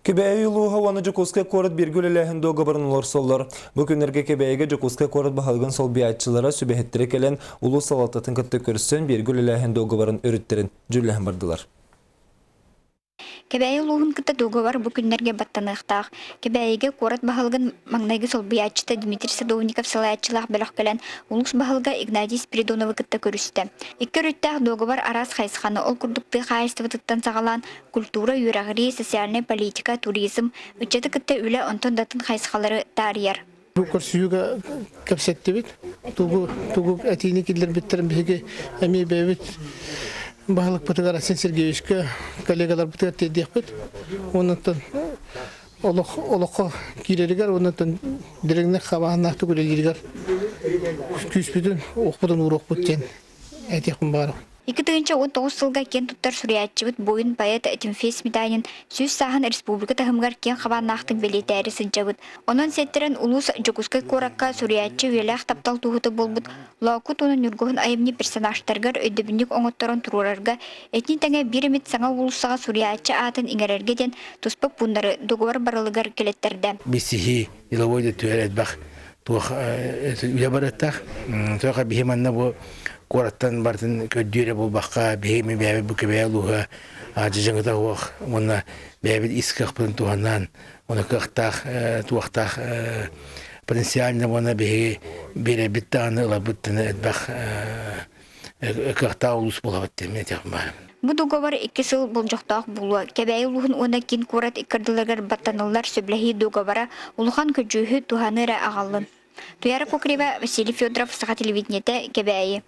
Кэбээйи улууһа уонна Дьокуускай куорат бииргэ үлэлээһин дуогабарын олорсоллор. Бу күннэргэ Кэбээйигэ Дьокуускай куорат баһылыгын солбуйааччылара, сүбэһиттэрэ кэлэн улуус салалтатын кытта көрсөн бииргэ үлэлээһин дуогабарын өрүттэрин дьүүллэһэн бардылар. Кэбээйи улууһун кытта дуогабар бу күннэргэ баттаныахтаах. Кэбээйигэ куорат баһылыгын маҥнайгы солбуйааччыта Дмитрий Садовников салайааччылаах бөлөх кэлэн улуус баһылыга Игнатий Спиридоновы кытта көрүстэ. Икки өрүттээх дуогабар араас хайысханы, ол курдук тыа хаһаайыстыбатыттан саҕалаан культура, үөрэҕирии, социальнай политика, туризм, ыччаты кытта үлэ онтон да атын хайысхалары таарыйар. Бу көрсүһүүгэ кэпсэттибит. Тугу, тугу этиини киллэрбиттэрин биһиги эмиэ бэйэбит баһылыкпытыгар Арсен Сергеевичка коллегаларбытыгар тиэрдиэхпит. Оннуттан олох олоххо киирэригэр уоннаттан дириҥник хабааннаахтык үлэлииригэр күүспүтүн, уохпутун ууруохпут диэн этиэхпин баҕарабын. 2019 сылга киэн туттар суруйааччыбыт буойун поэт Тимофей Сметанин 100 сааһын республика таһымыгар киэҥ хабааннаахтык бэлиэтээри сылдьабыт. Онон сиэттэрэн улуус Дьокуускай куоракка суруйааччы үйэлээх таптал туоһута буолбут Лоокут уонна Ньургуһун айымньы персонажтарыгар өйдөбүнньүк оҥотторон туруорарга итини тэҥэ биир эмит саҥа уулуссаҕа суруйааччы аатын иҥэрэргэ диэн туспа пууннары договор барылыгар кэлэттэрдэ. Билсиһии деловой да түһэр элбэх туох үлэ барыттаах. Туох биһи манна бу куораттан барытын көрдүүрэ буолбакка биһи ми бэйэбит бу кэбээ улууһа дьыдьаҥыта суох уонна бэйэбит ис кыахпытын туһанан уонна кыахтаах туохтаах потенциально уонна биһиги биэрэрбит даҕаны ыларбыт даҕаны элбэх кыахтаах улуус буолабыт диэн этиэхпин баар. Бу дуогабар икки сыл болдьохтоох буолуо. Кэбээйи улууһун уонна киин куорат иккардыларыгар баттаныллар сөбүлэһии дуогабара улахан көдьүүһү туһаны эрэ аҕаллын. Туяра Кокрева, Василий Федоров, Саха телевидениетэ, Кэбээйи.